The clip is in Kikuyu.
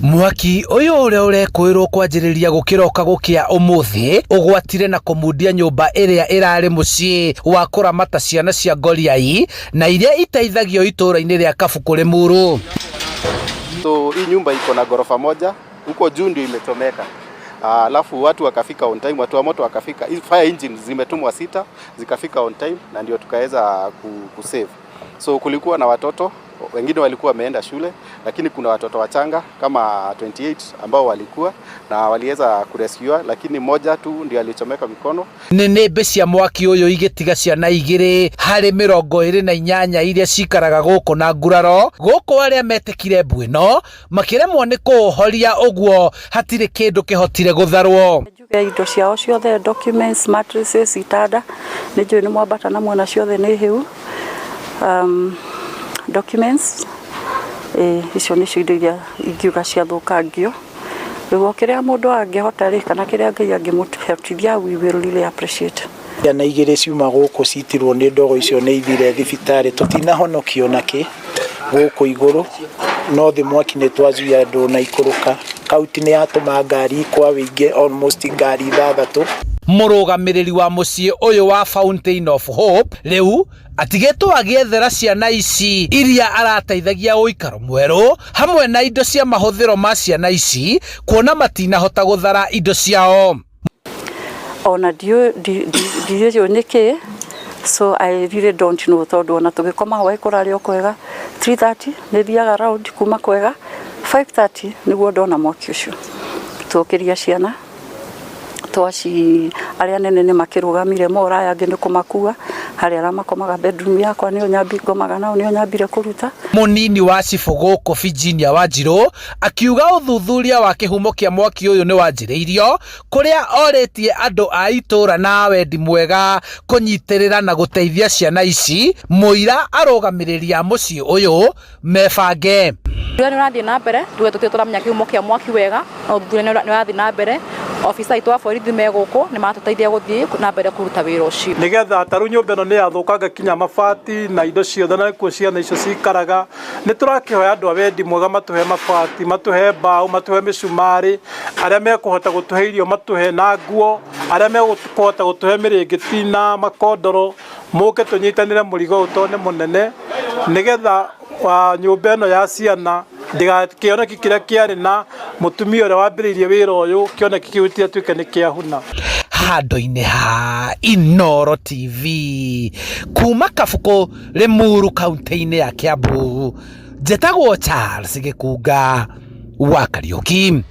Mwaki ũyũ ũrĩa ũrekũĩrwo kwanjĩrĩria gũkĩroka gũkĩa ũmũthĩ ũgwatire na kũmundia nyũmba ĩrĩa ĩrarĩ mũciĩ wa kũramata ciana cia ngoriai na iria iteithagio itũũra-inĩ rĩa Kabukũ Limuru. So hii nyumba iko na ghorofa moja, huko juu ndio imechomeka. Alafu watu wakafika on time, watu wa moto wakafika. Fire engine zimetumwa sita, zikafika on time na ndio tukaweza kusave. So kulikuwa na watoto wengine walikuwa wameenda shule, lakini kuna watoto wachanga kama 28 ambao walikuwa na waliweza kurescue, lakini moja tu ndio alichomeka mikono. Nĩnĩmbĩ cia mwaki ũyũ igĩtiga ciana igĩrĩ harĩ 28 iria cikaraga gũkũ na nguraro gũkũ arĩa metĩkire mbu ĩno makĩremwo nĩ kũũhoria ũguo hatirĩ kĩndũ kĩhotire gũtharwo. Njuge indo ciao ciothe, documents, mattresses, itanda, nĩ njũĩ nĩ mwambata na mwona ciothe nĩ hĩu. Documents, icio nĩcio indo iria ingiuga ciathũkangio. Rĩu o kĩrĩa mũndũ angĩhota rĩ, kana kĩrĩa Ngai angĩmũhotithia, we will really appreciate. Ciana igĩrĩ ciuma gũkũ citirwo nĩ ndogo icio nĩ ithire thibitarĩ, tũtinahonokio nakĩ gũkũ igũrũ, no thĩ mwaki nĩ twazuia ndũnaikũrũka. Kauntĩ nĩ yatũma ngari kwa wĩingĩ, almost ngari ithathatũ. Mũrũgamĩrĩri wa mũciĩ ũyũ wa Fountain of Hope rĩu atigĩtwo agĩethera ciana ici iria arateithagia ũikaro mwerũ hamwe na indo cia mahũthĩro ma ciana ici kuona matinahota gũthara indo ciao. Ona ndiũĩ nĩkĩ, so I really don't know, tondũ ona tũgĩkoma hwaĩ kũrarĩ o kwega. 3:30 nĩ thiaga round kuma kwega, 5:30 nĩguo ndona mwaki ũcio. Tuokĩria ciana twaci, arĩa nene nĩ makĩrũgamire mora, aya angĩ nĩ kũmakua harĩa arĩa makomaga bedroom yakwa, nĩo nyambi ngomaga nao, nĩo nyambire kũruta. Mũnini wa cibũ gũkũ Virginia Wanjirũ akiuga ũthuthuria wa kĩhumo kĩa mwaki ũyũ nĩ wanjĩrĩirio, kũrĩa orĩtie andũ a itũũra na wendi mwega kũnyitĩrĩra na gũteithia ciana ici mũira arũgamĩrĩri a mũciĩ ũyũ mebange. Ũthuthuria nĩ ũrathiĩ na mbere, tuge tũtirĩ tũramenya kĩhumo kĩa mwaki wega, no ũthuthuria nĩ ũrathiĩ na mbere. Obitha aitũ a borithi me gũkũ nĩ maratũteithia gũthiĩ na mbere kũruta wĩra ũcio. Nĩgetha tarĩu nyũmba ĩno nĩ yathũkanga kinya mabati na indo ciothe, na nĩkuo ciana icio cikaraga. Nĩ tũrakĩhoya andũ a wendi mwega matũhe mabati, matũhe mbaũ, matũhe mĩcumarĩ, arĩa mekũhota gũtũhe irio matũhe na nguo, arĩa mekũhota gũtũhe mĩrĩngĩti na makondoro, mũke tũnyitanĩre mũrigo ũyũ tondũ nĩ mũnene, nĩgetha wa nyũmba ĩno ya ciana kĩoneki kĩrĩa kĩarĩ na mũtumia ũrĩa wambĩrĩirie wĩra ũyũ, kĩoneki kĩu gĩtigatuĩke nĩ kĩahuna. Handũ-inĩ ha Inooro TV kuma Kabukũ Limuru kaunti-inĩ ya Kiambu, njĩtagwo Charles Gĩkunga wa Kariũki.